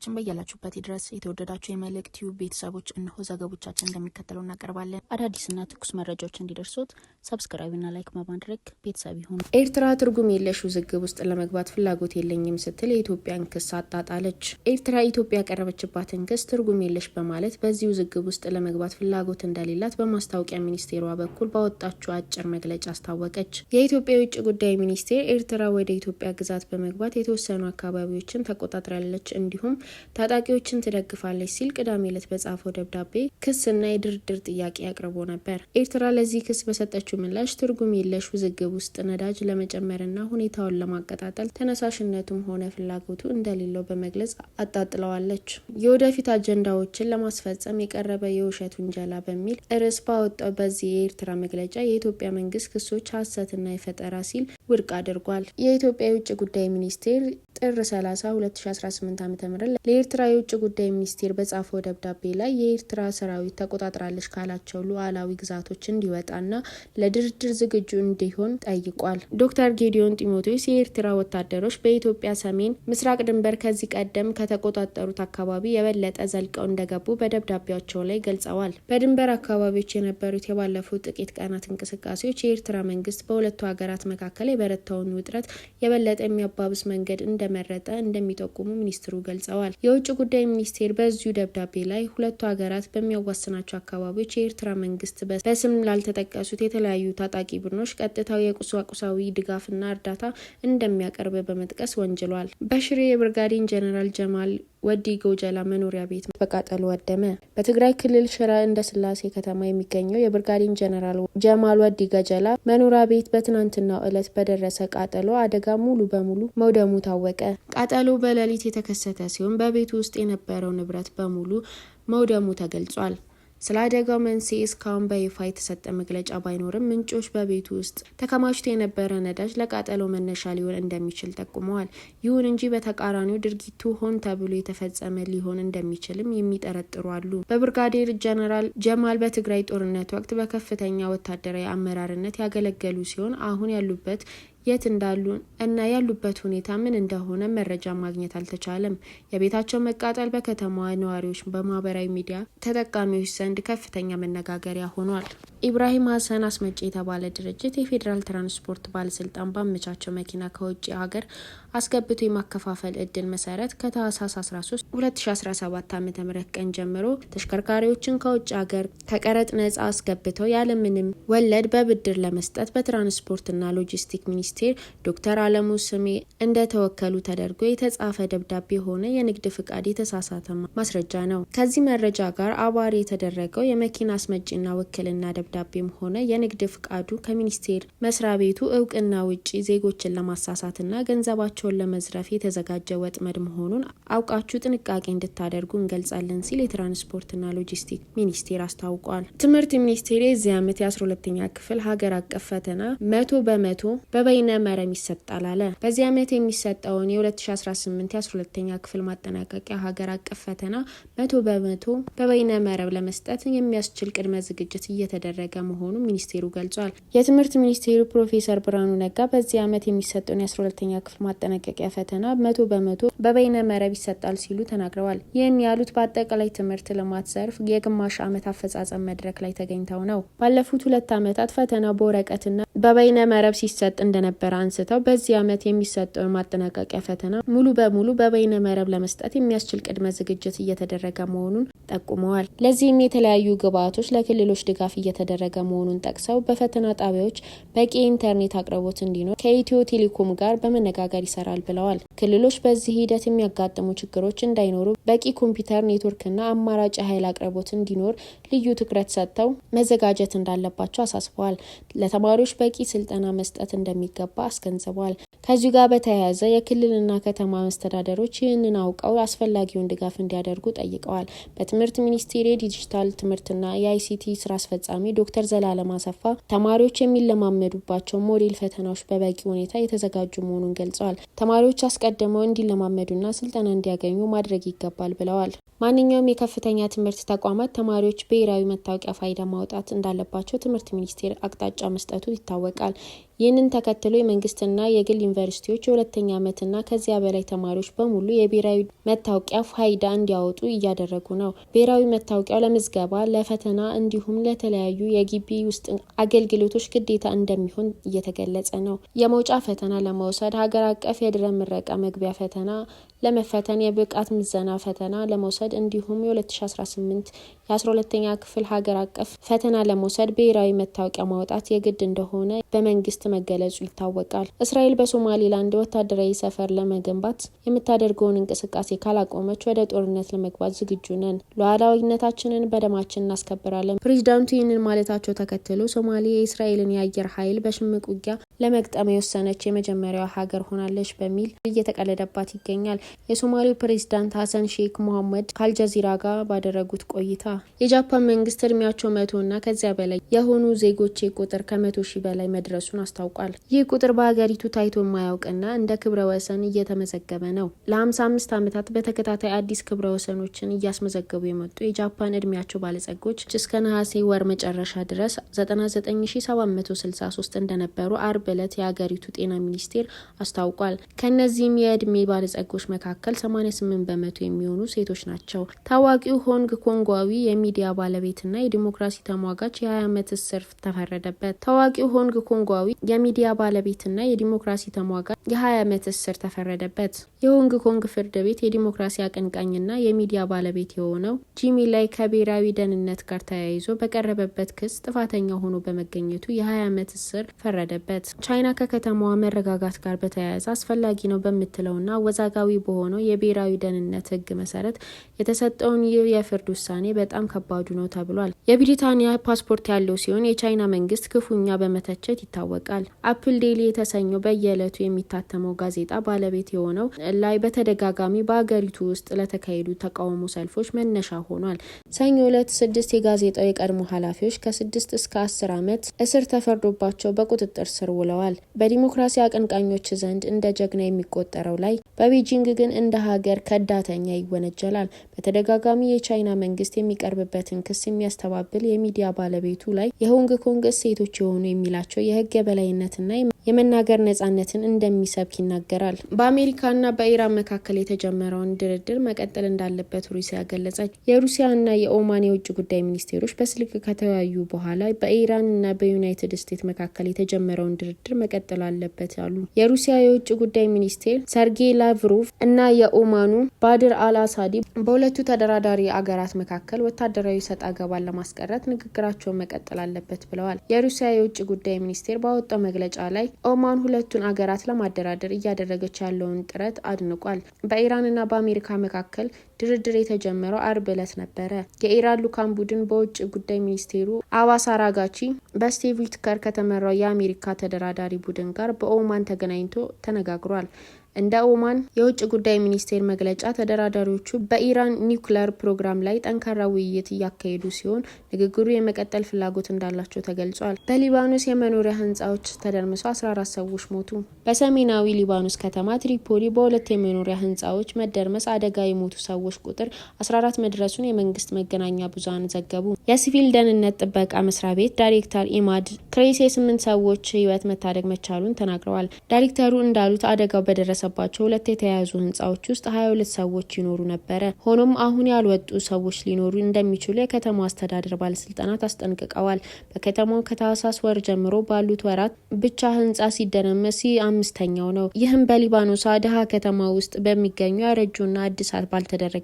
ሰላምታችን በያላችሁበት ይድረስ። የተወደዳችሁ የመልሕቅ ቲዩብ ቤተሰቦች፣ እነሆ ዘገቦቻችን እንደሚከተለው እናቀርባለን። አዳዲስና ትኩስ መረጃዎች እንዲደርሶት subscribe ና like በማድረግ ቤተሰብ ይሁኑ። ኤርትራ ትርጉም የለሽ ውዝግብ ውስጥ ለመግባት ፍላጎት የለኝም ስትል የኢትዮጵያን ክስ አጣጣለች። ኤርትራ ኢትዮጵያ ያቀረበችባትን ክስ ትርጉም የለሽ በማለት በዚህ ውዝግብ ውስጥ ለመግባት ፍላጎት እንደሌላት በማስታወቂያ ሚኒስቴሯ በኩል ባወጣችው አጭር መግለጫ አስታወቀች። የኢትዮጵያ የውጭ ጉዳይ ሚኒስቴር ኤርትራ ወደ ኢትዮጵያ ግዛት በመግባት የተወሰኑ አካባቢዎችን ተቆጣጥራለች፣ እንዲሁም ታጣቂዎችን ትደግፋለች ሲል ቅዳሜ ዕለት በጻፈው ደብዳቤ ክስና የድርድር ጥያቄ አቅርቦ ነበር። ኤርትራ ለዚህ ክስ በሰጠችው ምላሽ ትርጉም የለሽ ውዝግብ ውስጥ ነዳጅ ለመጨመርና ሁኔታውን ለማቀጣጠል ተነሳሽነቱም ሆነ ፍላጎቱ እንደሌለው በመግለጽ አጣጥለዋለች። የወደፊት አጀንዳዎችን ለማስፈጸም የቀረበ የውሸት ውንጀላ በሚል ርዕስ ባወጣው በዚህ የኤርትራ መግለጫ የኢትዮጵያ መንግስት ክሶች ሀሰትና የፈጠራ ሲል ውድቅ አድርጓል። የኢትዮጵያ የውጭ ጉዳይ ሚኒስቴር ጥር 30 2018 ዓ.ም ለኤርትራ የውጭ ጉዳይ ሚኒስቴር በጻፈው ደብዳቤ ላይ የኤርትራ ሰራዊት ተቆጣጥራለች ካላቸው ሉዓላዊ ግዛቶች እንዲወጣና ለድርድር ዝግጁ እንዲሆን ጠይቋል። ዶክተር ጌዲዮን ጢሞቴዎስ የኤርትራ ወታደሮች በኢትዮጵያ ሰሜን ምስራቅ ድንበር ከዚህ ቀደም ከተቆጣጠሩት አካባቢ የበለጠ ዘልቀው እንደገቡ በደብዳቤያቸው ላይ ገልጸዋል። በድንበር አካባቢዎች የነበሩት የባለፉት ጥቂት ቀናት እንቅስቃሴዎች የኤርትራ መንግስት በሁለቱ ሀገራት መካከል የበረታውን ውጥረት የበለጠ የሚያባብስ መንገድ እንደመረጠ እንደሚጠቁሙ ሚኒስትሩ ገልጸዋል። የውጭ ጉዳይ ሚኒስቴር በዚሁ ደብዳቤ ላይ ሁለቱ ሀገራት በሚያዋስናቸው አካባቢዎች የኤርትራ መንግስት በስም ላልተጠቀሱት የተለያዩ ታጣቂ ቡድኖች ቀጥታዊ የቁሳቁሳዊ ድጋፍና እርዳታ እንደሚያቀርብ በመጥቀስ ወንጅሏል። በሽሬ የብርጋዴር ጀነራል ጀማል ወዲ ጎጀላ መኖሪያ ቤት በቃጠሎ ወደመ። በትግራይ ክልል ሽረ እንዳስላሴ ከተማ የሚገኘው የብርጋዴር ጀነራል ጀማል ወዲ ገጀላ መኖሪያ ቤት በትናንትናው ዕለት በደረሰ ቃጠሎ አደጋ ሙሉ በሙሉ መውደሙ ታወቀ። ቃጠሎ በሌሊት የተከሰተ ሲሆን በቤቱ ውስጥ የነበረው ንብረት በሙሉ መውደሙ ተገልጿል። ስለ አደጋው መንስኤ እስካሁን በይፋ የተሰጠ መግለጫ ባይኖርም ምንጮች በቤቱ ውስጥ ተከማችቶ የነበረ ነዳጅ ለቃጠሎ መነሻ ሊሆን እንደሚችል ጠቁመዋል። ይሁን እንጂ በተቃራኒው ድርጊቱ ሆን ተብሎ የተፈጸመ ሊሆን እንደሚችልም የሚጠረጥሩ አሉ። በብርጋዴር ጀነራል ጀማል በትግራይ ጦርነት ወቅት በከፍተኛ ወታደራዊ አመራርነት ያገለገሉ ሲሆን አሁን ያሉበት የት እንዳሉ እና ያሉበት ሁኔታ ምን እንደሆነ መረጃ ማግኘት አልተቻለም። የቤታቸው መቃጠል በከተማዋ ነዋሪዎች፣ በማህበራዊ ሚዲያ ተጠቃሚዎች ዘንድ ከፍተኛ መነጋገሪያ ሆኗል። ኢብራሂም ሀሰን አስመጪ የተባለ ድርጅት የፌዴራል ትራንስፖርት ባለስልጣን ባመቻቸው መኪና ከውጭ ሀገር አስገብቶ የማከፋፈል እድል መሰረት ከታህሳስ 13 2017 ዓ.ም ቀን ጀምሮ ተሽከርካሪዎችን ከውጭ ሀገር ከቀረጥ ነጻ አስገብተው ያለምንም ወለድ በብድር ለመስጠት በትራንስፖርትና ሎጂስቲክ ሚኒስቴር ዶክተር አለሙ ስሜ እንደተወከሉ ተደርጎ የተጻፈ ደብዳቤ ሆነ የንግድ ፍቃድ የተሳሳተ ማስረጃ ነው። ከዚህ መረጃ ጋር አባሪ የተደረገው የመኪና አስመጪና ውክልና ደብዳቤም ሆነ የንግድ ፍቃዱ ከሚኒስቴር መስሪያ ቤቱ እውቅና ውጪ ዜጎችን ለማሳሳትና ገንዘባቸውን ለመዝረፍ የተዘጋጀ ወጥመድ መሆኑን አውቃችሁ ጥንቃቄ እንድታደርጉ እንገልጻለን ሲል የትራንስፖርትና ሎጂስቲክ ሚኒስቴር አስታውቋል። ትምህርት ሚኒስቴር የዚህ ዓመት የ12ኛ ክፍል ሀገር አቀፍ ፈተና 100% በበይነ መረብ ይሰጣል አለ። በዚህ ዓመት የሚሰጠውን የ2018 የ12ኛ ክፍል ማጠናቀቂያ ሀገር አቀፍ ፈተና 100% በበይነ መረብ ለመስጠት የሚያስችል ቅድመ ዝግጅት እየተደረገ መሆኑን ሚኒስቴሩ ገልጿል። የትምህርት ሚኒስቴሩ ፕሮፌሰር ብርሃኑ ነጋ በዚህ ዓመት የሚሰጠውን የ12ኛ ክፍል ማጠናቀቂያ ፈተና 100% በበይነ መረብ ይሰጣል ሲሉ ተናግረዋል። ይህን ያሉት በአጠቃላይ ትምህርት ልማት ዘርፍ የግማሽ ዓመት አፈጻጸም መድረክ ላይ ተገኝተው ነው። ባለፉት 2 ዓመታት ፈተናው በወረቀትና በበይነ መረብ ሲሰጥ እንደነበረ አንስተው በዚህ ዓመት የሚሰጠውን ማጠናቀቂያ ፈተና ሙሉ በሙሉ በበይነ መረብ ለመስጠት የሚያስችል ቅድመ ዝግጅት እየተደረገ መሆኑን ጠቁመዋል። ለዚህም የተለያዩ ግብዓቶች ለክልሎች ድጋፍ እየተደረገ መሆኑን ጠቅሰው በፈተና ጣቢያዎች በቂ የኢንተርኔት አቅርቦት እንዲኖር ከኢትዮ ቴሌኮም ጋር በመነጋገር ይሰራል ብለዋል። ክልሎች በዚህ ሂደት የሚያጋጥሙ ችግሮች እንዳይኖሩ በቂ ኮምፒውተር ኔትወርክና አማራጭ የኃይል አቅርቦት እንዲኖር ልዩ ትኩረት ሰጥተው መዘጋጀት እንዳለባቸው አሳስበዋል። ለተማሪዎች በቂ ስልጠና መስጠት እንደሚገባ አስገንዝበዋል። ከዚሁ ጋር በተያያዘ የክልልና ከተማ መስተዳደሮች ይህንን አውቀው አስፈላጊውን ድጋፍ እንዲያደርጉ ጠይቀዋል። በትምህርት ሚኒስቴር የዲጂታል ትምህርትና የ ICT ስራ አስፈጻሚ ዶክተር ዘላለም አሰፋ ተማሪዎች የሚለማመዱባቸው ሞዴል ፈተናዎች በበቂ ሁኔታ የተዘጋጁ መሆኑን ገልጸዋል። ተማሪዎች አስቀድመው እንዲለማመዱና ስልጠና እንዲያገኙ ማድረግ ይገባል ብለዋል። ማንኛውም የከፍተኛ ትምህርት ተቋማት ተማሪዎች ብሔራዊ መታወቂያ ፋይዳ ማውጣት እንዳለባቸው ትምህርት ሚኒስቴር አቅጣጫ መስጠቱ ይታወቃል። ይህንን ተከትሎ የመንግስትና የግል ዩኒቨርሲቲዎች የሁለተኛ ዓመትና ከዚያ በላይ ተማሪዎች በሙሉ የብሔራዊ መታወቂያ ፋይዳ እንዲያወጡ እያደረጉ ነው። ብሔራዊ መታወቂያው ለምዝገባ፣ ለፈተና እንዲሁም ለተለያዩ የግቢ ውስጥ አገልግሎቶች ግዴታ እንደሚሆን እየተገለጸ ነው። የመውጫ ፈተና ለመውሰድ፣ ሀገር አቀፍ የድህረ ምረቃ መግቢያ ፈተና ለመፈተን፣ የብቃት ምዘና ፈተና ለመውሰድ እንዲሁም የ2018 የ12ኛ ክፍል ሀገር አቀፍ ፈተና ለመውሰድ ብሔራዊ መታወቂያ ማውጣት የግድ እንደሆነ በመንግስት መገለጹ ይታወቃል። እስራኤል በሶማሌላንድ ወታደራዊ ሰፈር ለመገንባት የምታደርገውን እንቅስቃሴ ካላቆመች ወደ ጦርነት ለመግባት ዝግጁ ነን፣ ሉዓላዊነታችንን በደማችን እናስከብራለን። ፕሬዚዳንቱ ይህንን ማለታቸው ተከትሎ ሶማሌ የእስራኤልን የአየር ኃይል በሽምቅ ውጊያ ለመግጠም የወሰነች የመጀመሪያዋ ሀገር ሆናለች በሚል እየተቀለደባት ይገኛል። የሶማሌው ፕሬዚዳንት ሀሰን ሼክ ሞሐመድ ከአልጀዚራ ጋር ባደረጉት ቆይታ የጃፓን መንግስት እድሜያቸው 100ና ከዚያ በላይ የሆኑ ዜጎች ቁጥር ከ100,000 በላይ መድረሱን አስታውቋል። ይህ ቁጥር በሀገሪቱ ታይቶ የማያውቅና እንደ ክብረ ወሰን እየተመዘገበ ነው። ለ55 ዓመታት በተከታታይ አዲስ ክብረ ወሰኖችን እያስመዘገቡ የመጡ የጃፓን እድሜያቸው ባለጸጎች እስከ ነሐሴ ወር መጨረሻ ድረስ 99,763 እንደነበሩ አርብ ዕለት የሀገሪቱ ጤና ሚኒስቴር አስታውቋል። ከእነዚህም የእድሜ ባለጸጎች መካከል 88% የሚሆኑ ሴቶች ናቸው። ታዋቂው ሆንግ ኮንጓዊ የሚዲያ ባለቤትና የዲሞክራሲ ተሟጋች የ20 ዓመት እስር ተፈረደበት። ታዋቂው ሆንግ ኮንጓዊ የሚዲያ ባለቤትና የዲሞክራሲ ተሟጋች የ20 ዓመት እስር ተፈረደበት። የሆንግ ኮንግ ፍርድ ቤት የዲሞክራሲ አቀንቃኝና የሚዲያ ባለቤት የሆነው ጂሚ ላይ ከብሔራዊ ደህንነት ጋር ተያይዞ በቀረበበት ክስ ጥፋተኛ ሆኖ በመገኘቱ የ20 ዓመት እስር ፈረደበት። ቻይና ከከተማዋ መረጋጋት ጋር በተያያዘ አስፈላጊ ነው በምትለውና አወዛጋቢ በሆነው የብሔራዊ ደህንነት ሕግ መሰረት የተሰጠውን ይህ የፍርድ ውሳኔ በጣም ከባዱ ነው ተብሏል። የብሪታንያ ፓስፖርት ያለው ሲሆን የቻይና መንግስት ክፉኛ በመተቸት ይታወቃል። አፕል ዴሊ የተሰኘው በየዕለቱ የሚታተመው ጋዜጣ ባለቤት የሆነው ላይ በተደጋጋሚ በአገሪቱ ውስጥ ለተካሄዱ ተቃውሞ ሰልፎች መነሻ ሆኗል። ሰኞ ዕለት ስድስት የጋዜጣው የቀድሞ ኃላፊዎች ከ6 እስከ 10 ዓመት እስር ተፈርዶባቸው በቁጥጥር ስር ውለዋል። በዲሞክራሲ አቀንቃኞች ዘንድ እንደ ጀግና የሚቆጠረው ላይ በቤጂንግ ግን እንደ ሀገር ከዳተኛ ይወነጀላል። በተደጋጋሚ የቻይና መንግስት የሚቀርብበትን ክስ የሚያስተባብል የሚዲያ ባለቤቱ ላይ የሆንግ ኮንግ እሴቶች የሆኑ የሚላቸው የህግ የበላይነትና የመናገር ነጻነትን እንደሚሰብክ ይናገራል። በአሜሪካና በኢራን መካከል የተጀመረውን ድርድር መቀጠል እንዳለበት ሩሲያ ገለጸች። የሩሲያና የኦማን የውጭ ጉዳይ ሚኒስቴሮች በስልክ ከተወያዩ በኋላ በኢራንና በዩናይትድ ስቴትስ መካከል የተጀመረውን ድርድር መቀጠል አለበት አሉ። የሩሲያ የውጭ ጉዳይ ሚኒስቴር ሰርጌይ ላቭሮቭ እና የኦማኑ ባድር አልአሳዲ በሁለቱ ተደራዳሪ አገራት መካከል ወታደራዊ ሰጣ ገባን ለማስቀረት ንግግራቸውን መቀጠል አለበት ብለዋል። የሩሲያ የውጭ ጉዳይ ሚኒስቴር ባወጣው መግለጫ ላይ ኦማን ሁለቱን አገራት ለማደራደር እያደረገች ያለውን ጥረት አድንቋል። በኢራንና በአሜሪካ መካከል ድርድር የተጀመረው አርብ ዕለት ነበረ። የኢራን ልኡካን ቡድን በውጭ ጉዳይ ሚኒስቴሩ አባስ አራጋቺ በስቲቭ ዊትከር ከተመራው የአሜሪካ ተደራዳሪ ቡድን ጋር በኦማን ተገናኝቶ ተነጋግሯል። እንደ ኦማን የውጭ ጉዳይ ሚኒስቴር መግለጫ ተደራዳሪዎቹ በኢራን ኒውክለር ፕሮግራም ላይ ጠንካራ ውይይት እያካሄዱ ሲሆን ንግግሩ የመቀጠል ፍላጎት እንዳላቸው ተገልጿል። በሊባኖስ የመኖሪያ ህንጻዎች ተደርምሰው 14 ሰዎች ሞቱ። በሰሜናዊ ሊባኖስ ከተማ ትሪፖሊ በሁለት የመኖሪያ ህንጻዎች መደርመስ አደጋ የሞቱ ሰዎች ቁጥር 14 መድረሱን የመንግስት መገናኛ ብዙሃን ዘገቡ። የሲቪል ደህንነት ጥበቃ መስሪያ ቤት ዳይሬክተር ኢማድ ክሬስ የስምንት ሰዎች ህይወት መታደግ መቻሉን ተናግረዋል። ዳይሬክተሩ እንዳሉት አደጋው በደረሰባቸው ሁለት የተያያዙ ህንጻዎች ውስጥ 22 ሰዎች ይኖሩ ነበረ። ሆኖም አሁን ያልወጡ ሰዎች ሊኖሩ እንደሚችሉ የከተማው አስተዳደር ባለስልጣናት አስጠንቅቀዋል። በከተማው ከታህሳስ ወር ጀምሮ ባሉት ወራት ብቻ ህንጻ ሲደረመስ ይህ አምስተኛው ነው። ይህም በሊባኖሷ ድሃ ከተማ ውስጥ በሚገኙ ያረጁና እድሳት ባልተደረገላቸው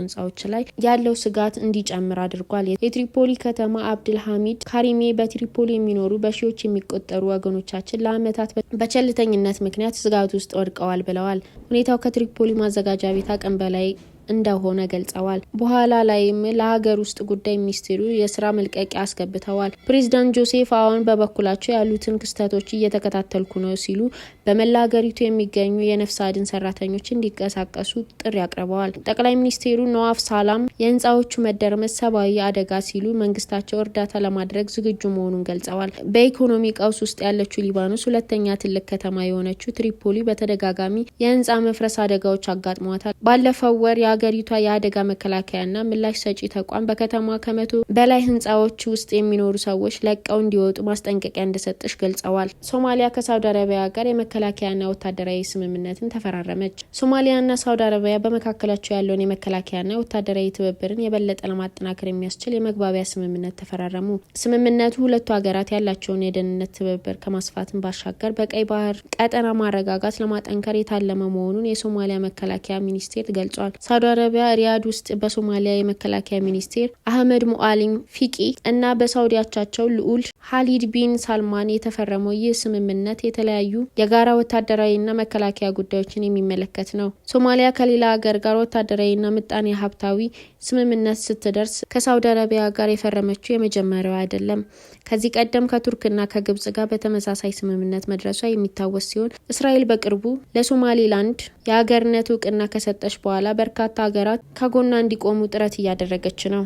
ህንጻዎች ላይ ያለው ስጋት እንዲጨምር አድርጓል። የትሪፖሊ ከተማ አብድል ሀሚድ ካሪሜ በትሪፖሊ የሚኖሩ በሺዎች የሚቆጠሩ ወገኖቻችን ለአመታት በቸልተኝነት ምክንያት ስጋት ውስጥ ወድቀዋል ብለዋል። ሁኔታው ከትሪፖሊ ማዘጋጃ ቤት አቅም በላይ እንደሆነ ገልጸዋል። በኋላ ላይም ለሀገር ውስጥ ጉዳይ ሚኒስቴሩ የስራ መልቀቂያ አስገብተዋል። ፕሬዚዳንት ጆሴፍ አዎን በበኩላቸው ያሉትን ክስተቶች እየተከታተልኩ ነው ሲሉ በመላ ሀገሪቱ የሚገኙ የነፍስ አድን ሰራተኞች እንዲንቀሳቀሱ ጥሪ አቅርበዋል። ጠቅላይ ሚኒስቴሩ ነዋፍ ሳላም የህንፃዎቹ መደርመስ ሰብአዊ አደጋ ሲሉ መንግስታቸው እርዳታ ለማድረግ ዝግጁ መሆኑን ገልጸዋል። በኢኮኖሚ ቀውስ ውስጥ ያለችው ሊባኖስ ሁለተኛ ትልቅ ከተማ የሆነችው ትሪፖሊ በተደጋጋሚ የህንፃ መፍረስ አደጋዎች አጋጥሟታል። ባለፈው ወር የሀገሪቱ የሀገሪቷ የአደጋ መከላከያና ምላሽ ሰጪ ተቋም በከተማ ከ100 በላይ ህንፃዎች ውስጥ የሚኖሩ ሰዎች ለቀው እንዲወጡ ማስጠንቀቂያ እንደሰጠች ገልጸዋል። ሶማሊያ ከሳውዲ አረቢያ ጋር የመከላከያና ወታደራዊ ስምምነትን ተፈራረመች። ሶማሊያና ሳውዲ አረቢያ በመካከላቸው ያለውን የመከላከያና ወታደራዊ ትብብርን የበለጠ ለማጠናከር የሚያስችል የመግባቢያ ስምምነት ተፈራረሙ። ስምምነቱ ሁለቱ ሀገራት ያላቸውን የደህንነት ትብብር ከማስፋትን ባሻገር በቀይ ባህር ቀጠና ማረጋጋት ለማጠንከር የታለመ መሆኑን የሶማሊያ መከላከያ ሚኒስቴር ገልጿል። ሳውዲ አረቢያ ሪያድ ውስጥ በሶማሊያ የመከላከያ ሚኒስቴር አህመድ ሙአሊም ፊቂ እና በሳውዲ አቻቸው ልዑል ሀሊድ ቢን ሳልማን የተፈረመው ይህ ስምምነት የተለያዩ የጋራ ወታደራዊና መከላከያ ጉዳዮችን የሚመለከት ነው። ሶማሊያ ከሌላ ሀገር ጋር ወታደራዊና ምጣኔ ሀብታዊ ስምምነት ስትደርስ ከሳውዲ አረቢያ ጋር የፈረመችው የመጀመሪያው አይደለም። ከዚህ ቀደም ከቱርክና ከግብጽ ጋር በተመሳሳይ ስምምነት መድረሷ የሚታወስ ሲሆን፣ እስራኤል በቅርቡ ለሶማሌላንድ የሀገርነት እውቅና ከሰጠች በኋላ በርካታ ሀገራት ከጎኗ እንዲቆሙ ጥረት እያደረገች ነው።